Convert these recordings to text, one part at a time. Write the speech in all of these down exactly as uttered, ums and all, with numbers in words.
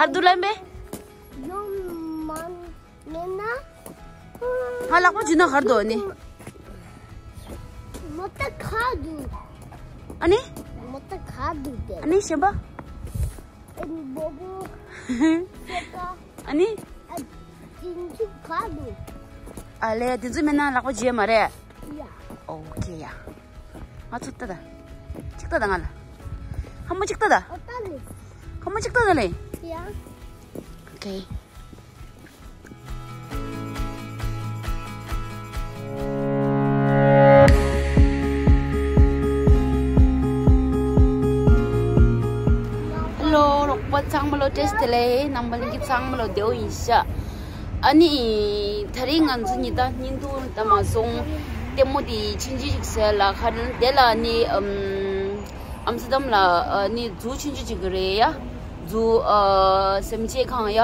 གར་འདུག་ལབ་པས། ཡོང་མ་མེད་ན། ང་ལག་པ་འཇུས་ན་གར་འདུག་ནི། མོ་ཏ་གར་འདུག་ཨ་ནི། མོ་ཏ་གར་འདུག་དེ། ཨ་ནི་གཞན་པ། ཨ་ནི་བོ་བོ། ཤེ་ཀ་ཨ་ནི། ཨ། ཅིན་ཅུ་གར་འདུག་ཨ་ལས་དེ་ཚོ་མེད་ན་ལག་པ་འཇུ་ཡ་མ་རེད། ཡ། ཨོ་ཁེ་ཡ། ང་ཚོ་ལྟ་ད། གཅིག་ལྟ་ད་ང་ལ། ཧ་མོ་གཅིག་ལྟ་ད། ཨོ་ལྟ་ལེ། ཧ་མོ་གཅིག་ལྟ་ད་ལེ། ཡ། ཨོ་ཁེ། ཧེ་ལོ། རོགས་པ་ཚང་མ་ལོ་བཀྲ་ཤིས་བདེ་ལེགས། རྣམ་པ་ལྷན་རྒྱས་ཚང་མ་ལོ་བདེ་པོ་ཡིན་ཤག་ཨ་ནི། དེ་རིང་ང་ཚོ་གཉིས་ད་བརྙན་ཐུང་ད་མ་སོང་། ལྟད་མོ་དེ་ཆུང་ཆུང་ཞིག་བཟོས་ལ་ཁ་དེ་ལ་ནི་ཨམ། ཨམ་སི་ཏམ་ལ་ཨ་ནི་ཛུ་ཆུང་ཆུང་ཅིག་རེད་ཡ། ཛུ་ཨ་སེམས་ཅན་ཁང་ཡ།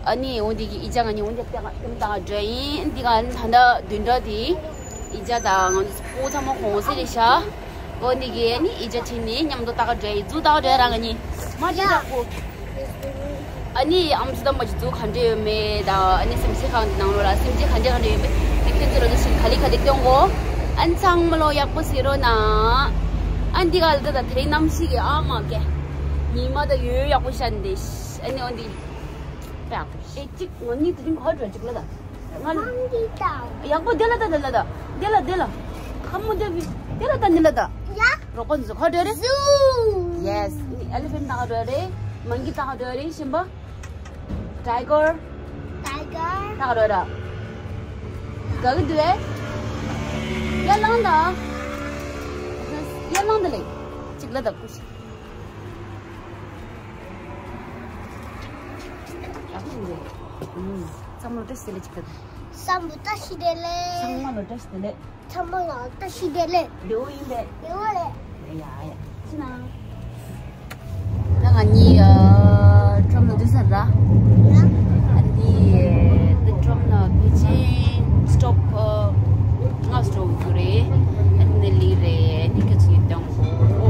ཨ་ནི་འོ་འདི་གི་ཨི་ཅག་ང་གཉིས་འོ་འདི་ལྟ་ལྟ་འགྲོ་ཡིན། འདི་ག་ད་ལྟ་བདུན་ཕྲག་དེ་ཨི་ཅག་དང་ང་ཚོ་སྤུ་གུ་ཚང་མ་གུང་སེང་རེད་ཤག་འོ་འདི་གི་ཨ་ནི་ཨི་ཅག་ཁྲིད་ནས་མཉམ་དུ་ལྟ་ག་འགྲོ་ཡིན། ཛུ་ལྟ་ག་འགྲོ་ཡ་རང་ང་གཉིས་མ་ཁྲིད་ཡག་པོ། ཨ་ནི་ཨམ་སི་ཏམ་མ་ཅིག་ཛུ་ག་འདྲ་ཡོད་མེད་དང་། ཨ་ནི་སེམས་ཅན་ཁང་དེ་ནང་ལོགས་ལ་སེམས་ཅན་ག་འདྲ་ག་འདྲ་ཡོད་མེད་དེ་ཁྱེད་ཚོ་ལ་ད་ཞིག་ག་ལེ་ག་ལེ་སྟོན་གོ་ཨ་ནི་ཚང་མ་ལོ་ཡག་པོ་གཟིགས་རོགས་གནང་། ཨ་ནི་འདི་ག་ལ་ད་ད་དེ་རིང་གནམ་གཤིས་ཀྱི་ཨ་མ་ཀེ་ཉི་མ་ད་ཡོད་ཡག་པོ་ཤར་འདི། ཨ་ནི་འོ་འདི་ཡག་པོ་ཤེ་གཅིག་ང་གཉིས་དེ་རིང་ག་འགྲོ་གཅིག་ལ་ད། ང་ལ་ཡག་པོ་དེ་ལ་ད་དེ་ལ་ད་དེ་ལ་དེ་ལ་ཁ་མོ་དེ་བི་དེ་ལ་ད་འདི་ལ་ད། ཡ། རོགས་པ་འཛུ་ཁ་འགྲོ་རེད། ཟུ། ཡེ་སི། ཨེ་ལི་ཕེན་ཊི་ད་ག་འགྲོ་རེད། མང་ཀི་ད་ག་འགྲོ་རེད། གཞན་པ། ཊའི་གར། ཊའི་གར། ད་ག་འགྲོ་ར། ག་གི་འདུག་ཨེ། ཡར་ལངས་དང་། ཡར་ལངས་དང་ལེ། གཅིག་ལ་ད་ཀུ་ཤི། ཚང་མ་ལོ་བཀྲ་ཤིས་བདེ་ལེགས་གཅིག་ལ་ད། བསམ་བློ་བཀྲ་ཤིས་བདེ་ལེགས། ཚང་མ་ལོ་བཀྲ་ཤིས་བདེ་ལེགས། ཚང་མ་ལ་བཀྲ་ཤིས་བདེ་ལེགས། བདེ་པོ་ཡིན་པས། བདེ་པོ་རེད། ཡ་ཡ། ཅི་ན། ད་ང་གཉིས་ཨ་ཀྲོམ་ལ་འདུག་ས་ར། ཡ། ཨ་ནི་ད་ཀྲོམ་ན་ཕལ་ཆེར་སི་ཊོབ་ལྔ་སི་ཊོབ་རྒྱུ་རེད། ཨ་ནི་ལི་རེད། ཨ་ནི་ཁ་ཚུགས་ཡོད་དང་གོ་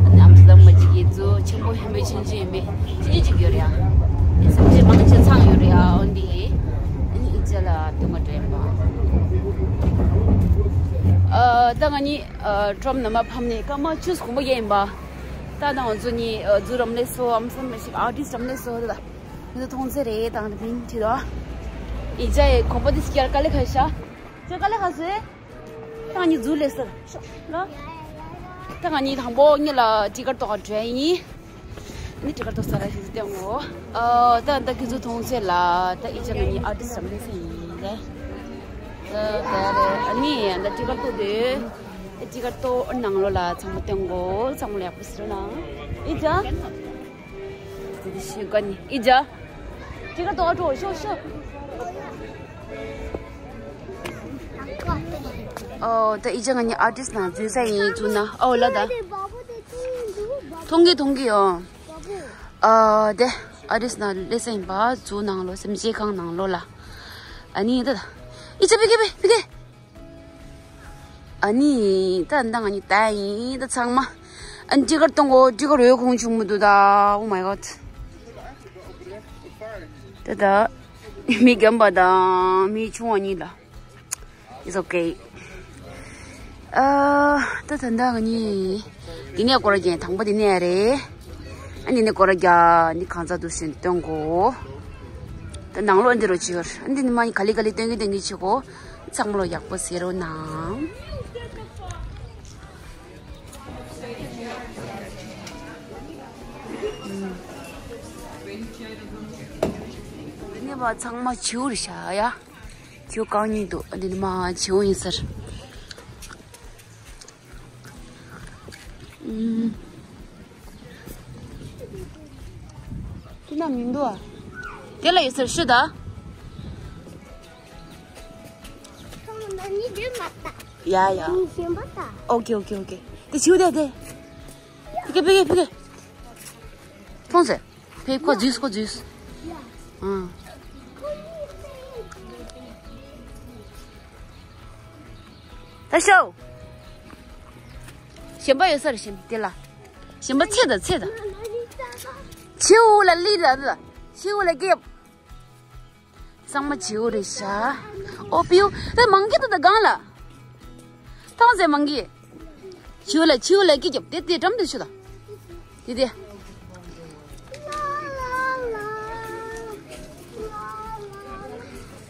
ཨ་ནི་ཨམ་སི་ཏམ་མ་ཅིག་གི་ཛུ་ཆེན་པོ་ཧེ་མེ་ཆུང་ཆུང་ཡིན་པས། ཆུང་ཆུང་ཅིག་ཡོད་རེད་ཨ། ཨེ་སེམས་ཅན་མང་ཆེ་ཚང་ཡོད་རེད་ཨ། འོན་ཏེ་ཨ་ནི་ཨི་ཅ་ལ་སྟོན་ག་འགྲོ་ཡིན་པ། ཨ་ད་ང་གཉིས་ཨ་ཀྲོམ་ནང་མར་ཕབ་ནས་སྐར་མ་བཅུ་གོམ་པ་བརྒྱབ་ཡིན་པ། ད་ད་ང་ཚོ་གཉིས་ཨ་ཛུ་རམ་ལས་སོ་ཨམ་སམ་ཞིག་ཨར་ཊིསི་རམ་ལས་སོ་ད་ད་ང་ཚོ་མཐོང་ཚད་རེད། ད་ང་ཚོ་མིང་བྲིས་དོ། ཨི་ཅ་ཡི་གོམ་པ་འདི་སྐྱར་དཀའ་ལས་ཁག་ཤག་ཅོ་དཀའ་ལས་ཁག་སོང་། ད་ང་གཉིས་ཛུ་ལས་སར་ཤོག་ལ། ད་ང་གཉིས་དང་པོ་གཉིས་ལ་ཊི་ཀེ་ཊི་ཐོག་འགྲོ་ཡ་ཡིན། ནི་ཊི་ཀེ་ཊི་ཐོག་ས་ར་ཞིག་སྟོན་འོ། ཨ་ད་ད་ཁྱེད་ཚོ་མཐོང་ཚད་ལ་ད་ཨི་ཅ་ང་གཉིས་ཨར་ཊིསི་རམ་ལས་སེ་ཡིན་ལེ། ད་ད་ཨ་ནི་ད་ཊི་ཀེ་ཊི་ཐོག་དེ་ཊི་ཀེ་ཊི་ཐོག་ནང་ལོགས་ལ་ཚང་མ་སྟོན་གོ་ཚང་མ་ལ་ཡག་པོ་ཟེར་ན། ཨི་ཅ། དེ་དེ་ཤེས་ག་ནི་ཨི་ཅ། ཊི་ཀེ་ཊི་ཐོག་འགྲོ་ཤོག་ཤོག་ཨོ་ད་ཨི་ཅ་ང་གཉིས་ཨར་ཊིསི་ནང་འཛུལ་ས་ཡིན། འཛུལ་ན་ཨོ་ལ་ད། མཐོང་གི་མཐོང་གི་ཨོ། ཨ་དེ་ཨར་ཊིསི་ནང་སླེབས་ས་ཡིན་པ། ཛུ་ནང་ལོགས་སེམས་ཅན་ཁང་ནང་ལོགས་ལ། ཨ་ནི་ད་ཨི་ཅ་ཕི་གེ་ཕི་གེ། ཨ་ནི་ད་ད་ང་གཉིས་ད་ཡིན་ད་ཚང་མ། ཨ་ནི་ཊི་ཀེ་ཊི་གཏོང་གོ་ཊི་ཀེ་ཊི་རོལ་ཁུངས་བྱུང་མི་འདུག་ད། Oh my god. ད་ད་མི་རྒན་པ་དང་མི་ཆུང་བ་གཉིས་ལ། It's okay. ཨ་ད་ད་ད་ང་གཉིས་འདི་ནས་སྐོར་རྒྱག་དང་པོ་འདི་ནས་རེད། ཨ་འདི་ནས་སྐོར་རྒྱག་ནི་གང་ཚ་འདུག་ཟེར་སྟོན་གོ་ད་ནང་ལོགས་འདི་རུ་བྱེད་ཡོད། ཨ་འདི་ནི་མ་ག་ལེ་ག་ལེ་སྟོན་གི་སྟོན་གི་བྱེད་གོ་ཚང་མ་ལོ་ཡག་པོ་ཟེར་རོགས་གནང་། འདི་ནས་བ་ཚང་མ་བྱིའུ་རེད་ཤག་ཡ། བྱིའུ་གང་ཉིད་འདུག་འདི་ནི་མ་བྱིའུ་ཡིན་ཟེར། ཨུམ། དེ་ན་མི་འདུག་ཨ། དེ་ལ་ཡོད་ཟེར་ཤོད་ད། ཡ་ཡ། ཨོ་ཀེ་ཨོ་ཀེ་ཨོ་ཀེ། དེ་བྱིའུ་དེ་དེ། ཕི་གེ་ཕི་གེ་ཕི་གེ། མཐོང་ཟེར། ཕེབས་ཁོ་འཛུལ་ཁོ་འཛུལ། ཨང་། ད་ཤོག་གཞན་པ་ཡོད་ས་རེད་གཞན་དེ་ལ། གཞན་པ་ཚེ་ད་ཚེ་ད། བྱིའུ་ལ་ལི་ར་ལ། བྱིའུ་ལ་རྒྱབ། ཚང་མ་བྱིའུ་རེད་ཤག་ཨོ་པིའུ་དེ་མང་གི་འདུག་ད་སྒང་ལ། ཐོང་ཟེ་མང་གི། བྱིའུ་ལ་བྱིའུ་ལ་སྐད་རྒྱབ་དེ་དེ་འགྲམ་དུ་ཤོག་ད། དེ་དེ།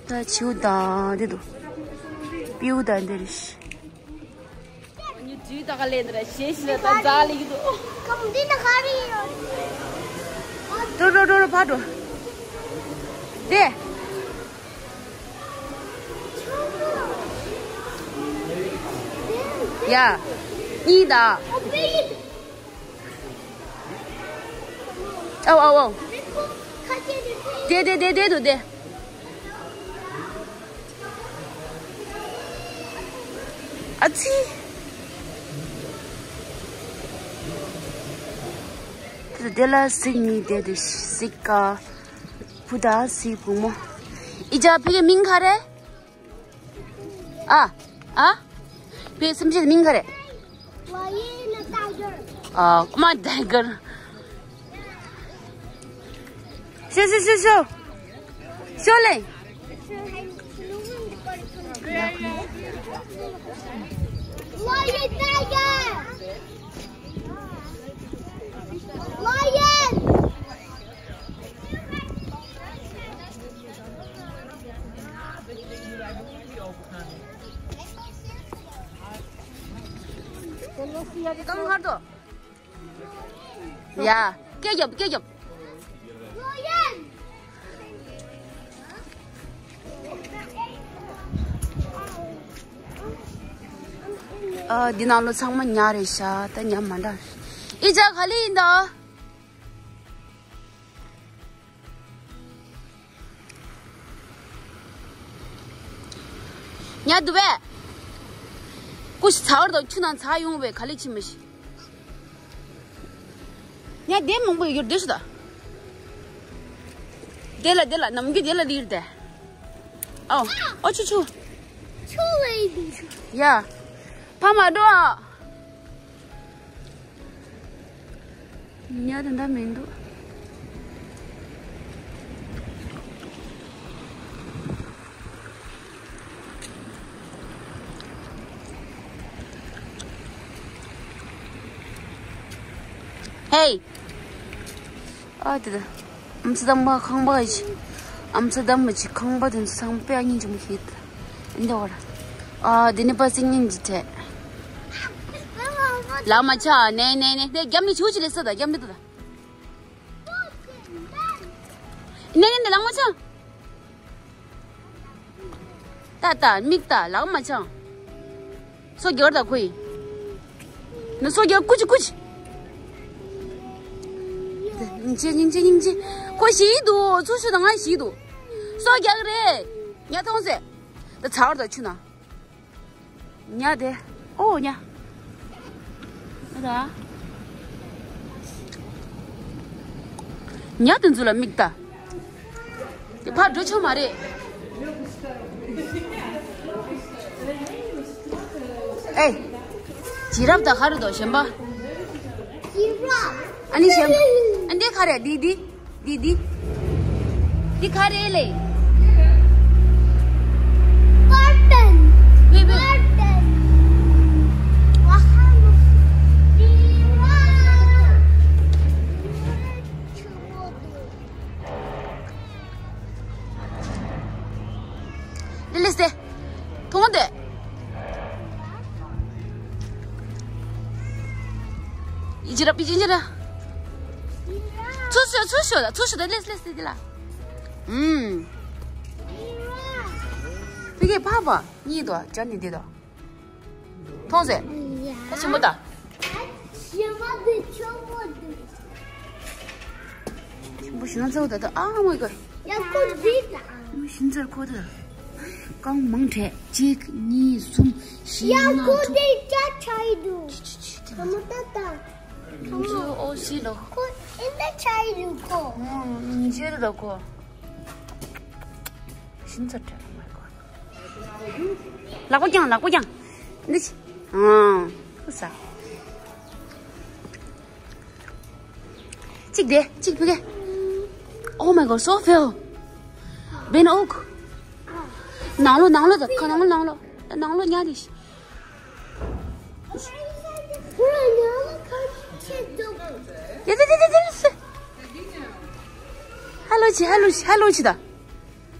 ད་བྱིའུ་དང་དེ་འདུག་པིའུ་དང་དེ་རེད་ཤག་ཉི་དུས་ད་ག་ལེན་དེ་ར་ཤེས་ཤེས་ད་ཛ་ལི་གི་འདུག་ཀམ་འདི་ན་ག་རེ་ཡོད། འགྲོ་འགྲོ་འགྲོ་འགྲོ་ཕར་འགྲོ། དེ། ཡ། གཉིས་ད། ཨའོ་ཨའོ་ཨའོ། དེ་དེ་དེ་དེ་འདུག་དེ། ཨ་ཙི། དེ་ལ་གཟིག་གཉིས་དེ་དེ་གཟིག་ཀ་བུ་དང་གཟིག་བུ་མོ། ཨི་ཅག་ཕ་གི་མིང་ག་རེ། ཨ། ཨ། ཕ་གི་སེམས་ཅན་མིང་ག་རེ། Lion and tiger. ཨ། ཀོ་མ་ཊའི་གར། ཤོ་ཤོ་ཤོ་ཤོ། ཤོ་ལེ། Lion, tiger. Lion. ཡ། སྐད་རྒྱབ་སྐད་རྒྱབ། ཨ། འདི་ནང་ལོ་ཚང་མ་ཉ་རེད་ཤག་ད་ཉ་མ་འདྲ་རེད། ཨི་ཅག་ག་ལེ་ཡིན་ད། ཉ་འདུག་པས། ཀུ་ཤུ་ཚ་བར་དང་ཆུ་ནང་ཚ་ཡོང་བས་ག་ལེ་ཕྱིན་མ་ཤི། ཉ་དེ་མང་པོ་ཡོད་རྒྱུ་དེ་ཤི་ད། དེ་ལ་དེ་ལ་ནམ་རྒྱུན་དེ་ལ་ལིར་དེ། ཨོ། ཨོ་ཆུ་ཆུ། ཆུ་ལ་ཡི་དེ་ཆུ། ཡ། ཕ་མ་འགྲོ་ཨ། ཉ་དེ་འདྲ་མི་འདུག་ཧེ། ཨ་དེ་དེ། ཨམ་སི་དམ་པ་ཁང་པ་ཅི། ཨམ་སི་དམ་པ་ཅི་ཁང་པ་དེ་ཚོ་ཚང་མ་དཔེ་ཨ་སྙིང་རྗེ་མོ་ཞིག་ཡོད། འདི་བར། ཨ་དེ་ནི་པ་སི་སྙིང་རྗེ་ཐད། ལག་མ་ཆག་ནས་ནས་ནས་ནས་རྒྱབ་ནས་ཆུ་ཅི་ལས་ས་ད་རྒྱབ་ནས་ད་ད། ནས་ནས་ནས་ལག་མ་ཆག་ད་ད་མིག་ད་ལག་མ་ཆག་སོ་རྒྱག་ད་ཁོ་ཡིན། ནི་སོ་རྒྱག་ཀུ་ཅི་ཀུ་ཅི། སྙིང་རྗེ་སྙིང་རྗེ་སྙིང་རྗེ། ཁོ་ཞིག་འདུག་ཚུར་ཤོག་ད་ང་ཞིག་འདུག་སོ་རྒྱག་རེད། ཉ་མཐོང་ཟེ། ད་ཚ་བར་ད་ཆུ་ན། ཉ་དེ། ཨོ་ཉ། ད། ཉ་དེ་ཚོ་ལ་མིག་ལྟ། དེ་ཕར་འགྲོ་ཆོག་མ་རེད། ཨེ། ཇི་རབ་ད་ག་རེ་འདུག་གཞན་པ། ཇི་རབ། ཨ་ནི་གཞན། ཨ་འདི་ག་རེ་འདི་འདི། འདི་འདི། འདི་ག་རེ་ལེ། Garden. Wait, wait. Garden. Wow. ལེ་ལེ་སྟེ། མཐོང་སྟེ། ཡི་ཅི་ར་པི་ཅི་ཅི་ར། ཚུར་ཤོག་ཚུར་ཤོག་ལ་ཚུར་ཤོག་ད་ལེ་ལེ་སྟེ་འདི་ལ། ཨུམ། ཕི་གེ་ཕ་བ་གཉིས་དོ་ཅར་ནི་འདི་དོ། མཐོང་ཟེ། ད་ཆེན་པོ་ད། ཆེན་པོ་འདི་ཆེན་པོ་འདི། ཆེན་པོ་ཞིག་ན་ཚ་བོ་ད་ད་ཨ་མོ་གི། ཡ་ཁོ་འདི་ད། ཤིན་ཙར་ཁོ་ད། རྐང་མང་དྲགས་གཅིག་གཉིས་གསུམ་བཞི་ལྔ་དྲུག་ཡ་ཁོ་འདི་ཅ་ཆ་ཡི་འདུག་ཆི་ཆི་ཆི་ཆི། ཁ་མོ་ད་ད། ཁ་མོ། ཨོ་སི་ལོ། ཁོ་ཨིན་ད་ཆ་ཡི་འདུག་ཁོ། ཨོ་ཉི་ཆེ་ད་ཁོ། ཤིན་ཙར་དྲགས་མ་ཁོ། ལག་པ་བརྐྱངས་ལག་པ་བརྐྱངས། འདི་ཅི། ཨང་། ཧུ་ས། གཅིག་དེ་གཅིག་ཕ་གི། Oh my god, so feel. Ben ok. ནང་ལོགས་ནང་ལོགས་ད་ཁ་ནང་ལོགས་ནང་ལོགས་ནང་ལོགས་ཉལ་དེ། དེ་དེ་དེ་དེ་དེ། ཧ་ལོ་ཅི་ཧ་ལོ་ཅི་ཧ་ལོ་ཅི་ད།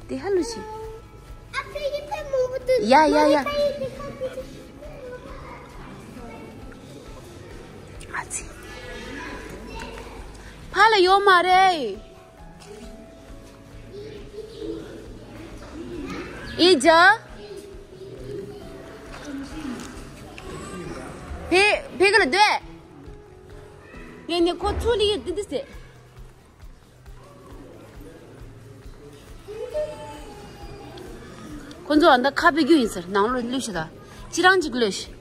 དེ་ཧ་ལོ་ཅི། ཡ་ཡ་ཡ། ཨ་ཙི། ཕ་ལ་ཡོད་མ་རེད། ཨི་ཇ། ཕེ་ཕེ་ག་ལ་སྡོད། ངས་ནི་ཁོ་ཚུར་ནི་ཡོད་འདི་འདི་ཟེར། ཁོ་ཚོ་ཨ་ད་ཁ་ཕེ་རྒྱུ་ཡིན་ཟེར་ནང་ལོགས་ལུས་ཤི་ད། ཅི་རང་ཅིག་ལུས་ཤི།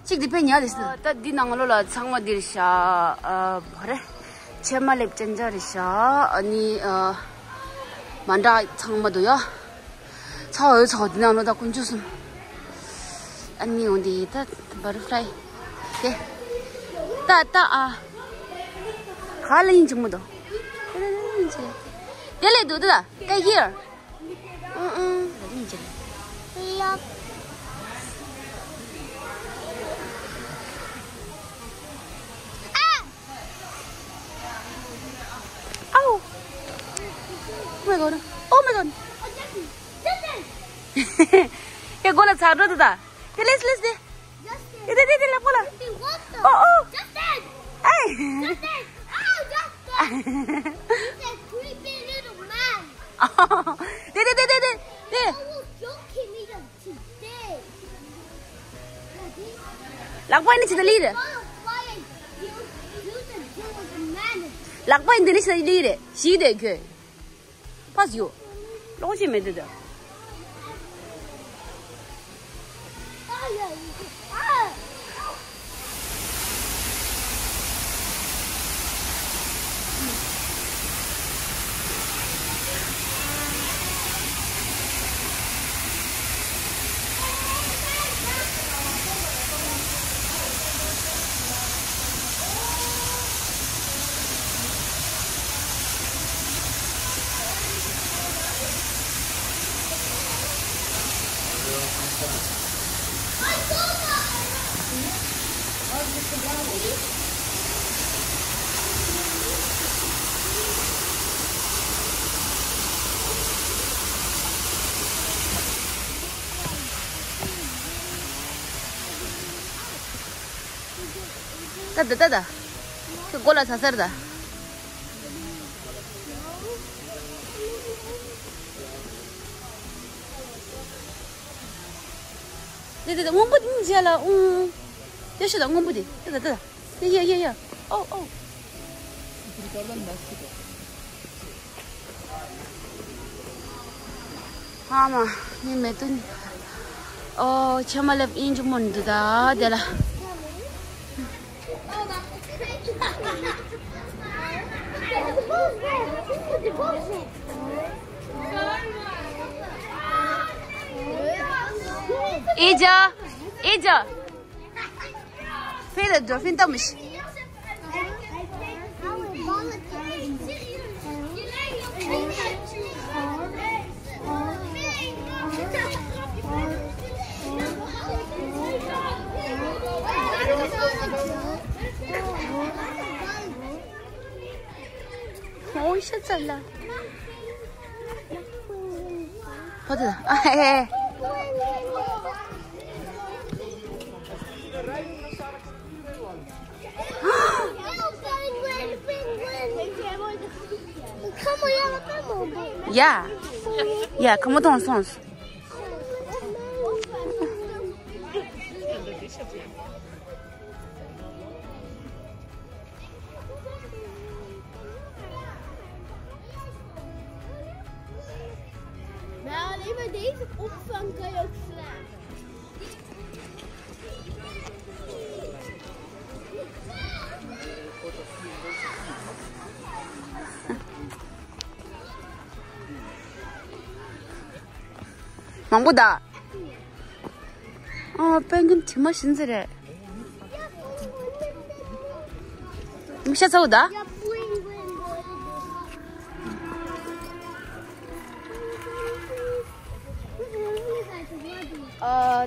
གཅིག་འདི་ཕེ་ཉལ་རེད་ཟེར། ད་འདི་ནང་ལོགས་ལ་ཚང་མ་འདིར་ཤ། ཨ་བ་རེ། ཕྱེ་མ་ལེབ་ཅན་ཅན་རེད་ཤ། ཨ་ནི་ཨ་མ་འདྲ་ཚང་མ་འདུག་ཡ། ཚ་འོད་ཚ་འོད་འདི་ནང་ལོགས་ད་དཀོན་མཆོག་གསུམ། ཨ་ནི་འོ་འདི་ད་བ་ཊར་ཕ་ལའི། དེ། ད་ད་ཨ། ག་ལ་ཡིན་ཅིག་མི་འདུག་དེ་ལས་འདུག་ད་ད་ཧི་ཡར། ཨང་ཨང་། ཡོད། ཨའོ། Oh my god. Oh my god. ཡ་མགོ་ལ་ཚ་འགྲོ་འདུག་ད། དེ་ལེས་ལེས་དེ། དེ་དེ་དེ་དེ་ལ་པོ་ལ། ཨོ་ཨོ། ཨེ། He's a creepy little man. དེ་དེ་དེ་དེ་དེ། I will kill him today. ལག་པ་ཡིན་ན་ཅི་ད་ལི་རེད། ལག་པ་ཡིན་འདི་ནི་ཅི་ད་ལི་རེད། ཞིག་དེ་ཁྱོད། ཕ་ཡོ། ལོག་ཅི་མེད་དེ་དེ། ད་ད་ད་ད། ཁྱོད་མགོ་ལ་ཚ་ཟེར་ད། དེ་དེ་དེ་སྔོན་པོ་དེ་མཇལ་ལ་ཨུང་། དེ་ཤི་ད་སྔོན་པོ་དེ་དེ་དེ་དེ་དེ་ཡ་ཡ་ཡ་ཡ། ཨོ་ཨོ། ཨ་མ་ངའི་མེ་ཏོག་ནི། ཨོ་ཆེ་མ་ལེབ་ཨིན་ཇུ་མོན་འདི་ད་དེ་ལ། ཨི་ཇ། ཨི་ཇ། ཕེ་ལ་ཌོལ་ཕིན་ལྟ་མི་ཤེས། ཨོ་ཤ་ཚ་ལ། ཕོ་དེ་ཨ་ཧེ་ཧེ། Yeah. Yeah, come on, songs. Nou, alleen maar deze opvang kan je ook slaan. མང་པོ་ད། ཨ། པེན་གུན་དྲི་མ་བཞིན་ཟེར་རེད། མི་ཤ་ཚ་བོ་ད།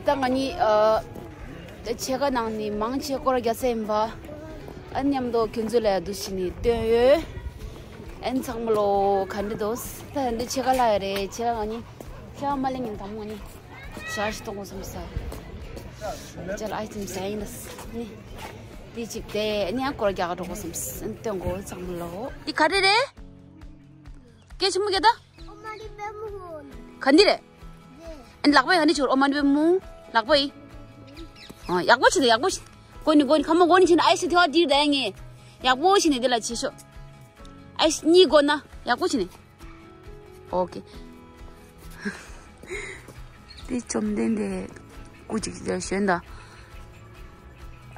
ད་ང་གཉིས་ཨ་ཕྱེད་ཀ་ནང་ནས་མང་ཆེ་སྐོར་རྒྱག་ས་ཡིན་པ། ཨ་མཉམ་དུ་ཁྱོད་ཚོ་ལ་འདུག་བྱས་ནས་སྟོན་ཡོད། ཨན་ཚང་མ་ལོ་ག་འདྲ་འདུག་ད་འདི་ཕྱེད་ཀ་ལྷག་ཡོད་རེད། ཕྱེད་ཀ་ང་གཉིས་ཕྱེད་ཀ་མ་ལེན་ཉིན་དང་པོ་ང་གཉིས་ཞག་ཞིག་གཏོང་དགོས་བསམ་ས། ཅལ་ཨའི་ཙམ་ཟ་ཡིན་ད་ནི། འདི་གཅིག་དེ་ནི་ཡང་སྐོར་རྒྱག་འགྲོ་དགོས་བསམ་ས། ཨན་སྟོན་དགོས། ཚང་མ་ལོ། འདི་ག་རེ་རེད། སྐད་ཆེན་པོ་རྒྱག་ད། ཨོ་མ་རི་པད་མོ་ཧོ། ག་འདི་རེད། ཨན་ལག་པ་ཡང་ནི་ཆོར། ཨོ་མ་རི་པད་མོ། ལག་པ་ཡི། ཨ་ཡག་པོ་བྱེད་དེ། ཡག་པོ་བྱེད། གོ་ནི་གོ་ནི་ཁ་མོ་གོ་ནི་བྱེད་ན་ཨའི་སི་ཐེ་བ་དིར་ད་ཡ་ངེ། ཡག་པོ་བྱེད་ནི་དེ་ལ་བྱེད་ཤོག་ཨའི་སི་གཉིས་གོ་ན་ཡག་པོ་བྱེད་ནི། ཨོ་ཀེ། དེ་བཅོམ་ལྡན་འདས་སྐུ་གཅིག་ལ་ཞོན་ད།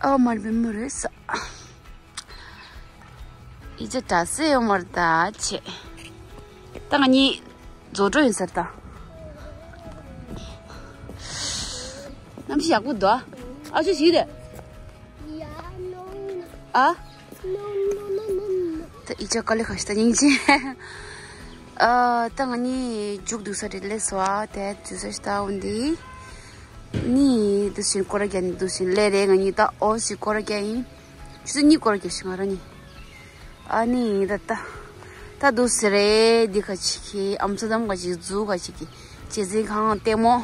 ཨོ་མ་རི་པད་མོ་རེད་ས། ཨི་ཅེ་དྲ་སེ་ཡོང་མར་ད་ཆེ། ད་ང་གཉིས་རྫོགས་འགྲོ་ཡིན་ཟེར་ད། གནམ་གཤིས་ཡག་པོ་འདུག་ཨ་ཅོ་ཞིག་རེད། ཨ། ད་ཨི་ཅེ་དཀའ་ལས་ཁག་ཤི་ད་སྙིང་རྗེ། ཨ་ད་ང་གཉིས་མཇུག་བསྡུ་ས་རེད་ལས་སོ། ཨ་དེ་འཛུལ་ས་ཞིག་ད་འོན་ཏེ། ནི་འདུག་བཞིན་སྐོར་ར་རྒྱག་ནི་འདུག་བཞིན་ལས་རེད། ང་གཉིས་ད་ཨོ་ཞིག་སྐོར་ར་རྒྱག་ཡིན། ཆུ་ཚོད་གཉིས་སྐོར་རྒྱག་ཤི་ང་རང་གཉིས། ཨ་ནི་ད་ལྟ། ད་འདུག་ཟེར་རེད། འདི་ཁ་ཅིག་གི་ཨམ་སི་ཏར་ཌམ་ཁ་ཅིག་ཛུ་ཁ་ཅིག་གི་ཅེ་ཟིན་ཁང་ལྟད་མོ།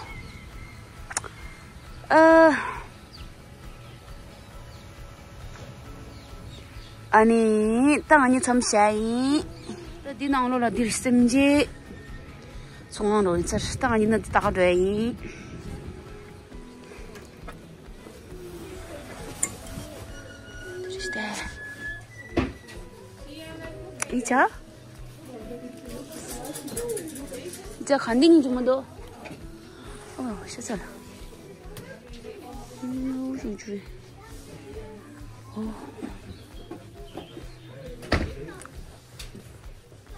ཨ། ཨ་ནི་ད་ང་གཉིས་མཚམས་བཞག་ཡིན། ད་འདི་ནང་ལོགས་ལ་འདིར་སེམས་ཅན་ཚོང་ཁང་འགྲོ་ཡིན་ཚར། ད་ང་གཉིས་ན་འདི་ལྟ་ག་འགྲོ་ཡ་ཡིན། ཨི་ཅག་ཨི་ཅག་ག་འདི་གཉིས་ཅུ་མ་འདུག་ཨོ་ཤ་ཚ་ལ། ཨོ་ཤིང་ཆུ་རེད། ཨོ།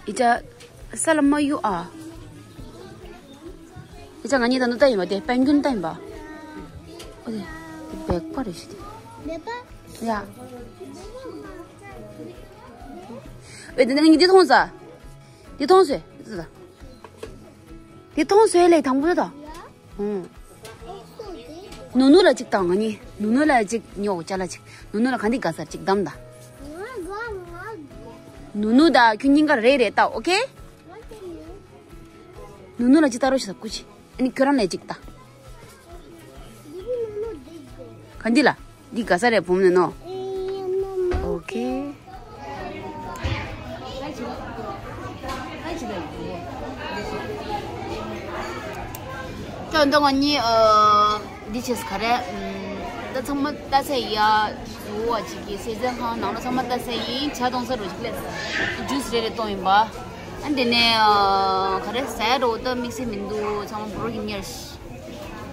ཨི་ཅག་ས་ལ་མ་གཡུག་ཨ། ཨི་ཅག་ང་གཉིས་ད་ནུ་ལྟ་ཡིན་པ་དེ་པན་གུན་ལྟ་ཡིན་པ། ཨོ་དེ་དེ་བེག་པ་རེད་ཤི་དེ། ཡ། ཨེ་དེ་ནས་ངས་འདི་མཐོང་ས། འདི་མཐོང་ས། འདི་མཐོང་ས་ལས་དང་པོ་ད། ཨུང་། ནུ་ནུ་ལ་གཅིག་བཏང་། ང་གཉིས་ནུ་ནུ་ལ་གཅིག་ཉོ་ཅ་ལག་ཅིག་ནུ་ནུ་ལ་ག་འདི་དགའ་ས་རེད་གཅིག་བདམས་ད། ནུ་ནུ་ད་ཁྱོད་གཉིས་ཀ་རེ་རེ་ལྟ། ཨོ་ཁེ། ནུ་ནུ་ལ་གཅིག་ལྟ་རོགས་ཞེས་སྐུ་མཁྱེན། ཨ་ནི་ཁྱོད་རང་ལ་གཅིག་ལྟ། ག་འདི་ལ། འདི་དགའ་ས་རེད་བུམ་ནས་ནོ། ཨོ་ཁེ། ད་འདི་ང་གཉིས་ཨ་འདི་བྱས་ག་རེ། ད་ཚང་མ་ལྟ་ས་ཡ། བཟོ་བ་ཅིག་གི་སེ་ཟན་ཁང་ནང་ལ་ཚང་མ་ལྟ་ས་ཡིན། ཇ་གཏོང་ས་རུ་ཅིག་ལས་ཇུས་རེ་རེ་གཏོང་ཡིན་པ། ཨ་འདི་ནས་ཨ་ག་རེ་ཟ་ཡ་འགྲོ་ད་དམིགས་བསལ་མི་འདུག་ཚང་མ་འབུ་རོ་གི་གཉེར།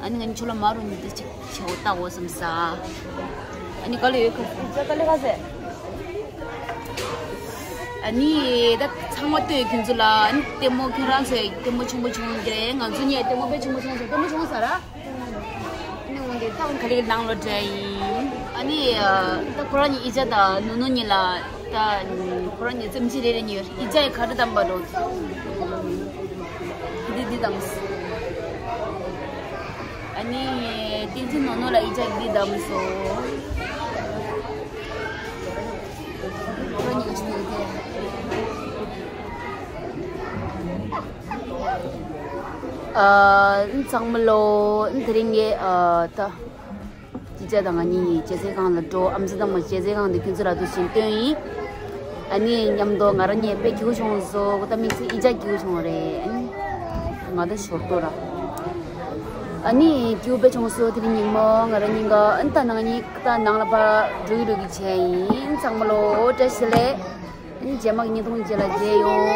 ཨ་ནི་ང་ནི་ཆུ་ལ་མ་རུ་ནི་ད་ཅིག་ཆེ་བོ་ལྟ་འོ་བསམ་ས། ཨ་ནི་ག་ལེ་ཡོད་ཁ་ཅ་ག་ལེ་ག་ཟེ། ཨ་ནི་ད་ཚང་མ་ལྟོས་ཁྱོད་ཚོ་ལ། ཨ་ནི་ལྟད་མོ་ཁྱོད་རང་ཚོས་ལྟད་མོ་ཆེན་པོ་བྱུང་གི་རེད། ང་ཚོ་གཉིས་ལྟད་མོ་དཔེ་ཆེན་པོ་བྱུང་སོང་། ལྟད་མོ་བྱུང་ས་ར། ཨ་ནི་འོན་ཏེ་ད་ག་ལེ་ནང་ལོ་འདྲ་ཡིན། ཨ་ནི་ད་ཁོ་རང་གཉིས་ཨི་ཅག་དང་ནུ་ནུ་གཉིས་ལ། ད་ཁོ་རང་གཉིས་རྩེད་མོ་རེ་རེ་གཉིས་ཨི་ཅག་གིས་ག་རེ་བདམས་པ་འགྲོ། འདི་འདི་བདམས། ཨ་ནི་བསྟན་འཛིན་ནོ་ནོ་ལ་ཨི་ཅག་གིས་འདི་བདམས་སོང་། ཁོ་རང་གཉིས་ཀྱིས་འདི་དེ། ཨ་ཚང་མ་ལོ། དེ་རིང་ངས་ཨ་ད། ཨི་ཅག་དང་ང་གཉིས་ཅེ་ཟེ་ཁང་ལ་འགྲོ། ཨམ་སི་དང་མོ་ཅེ་ཟེ་ཁང་དུ་ཁྱོད་ཚོ་ལ་འདུག་བཞིན་སྟོན་ཡིན། ཨ་ནི་མཉམ་དུ་ང་རང་གཉིས་དཔེ་སྐྱིད་པོ་བྱུང་སོང་། ད་དམིགས་བསལ་ཨི་ཅག་སྐྱིད་པོ་བྱུང་བ་རེད། ཨ་ནི་ང་ད་ཞོར་ཏོ་ར། ཨ་ནི་སྐྱིད་པོ་དཔེ་བྱུང་སོང་། དེ་རིང་ཉིན་མོ་ང་རང་གཉིས་ཀ་ཨ་ནི་ད་ནང་གཉིས་ད་ནང་ལ་ཕར་འགྲོ་གི་འགྲོ་གི་བྱས་ཡིན། ཚང་མ་ལོ་བཀྲ་ཤིས་བདེ་ལེགས། ཨ་ནི་རྗེས་མ་གི་བརྙན་ཐུང་རྗེས་ལ་མཇལ་ཡོང་།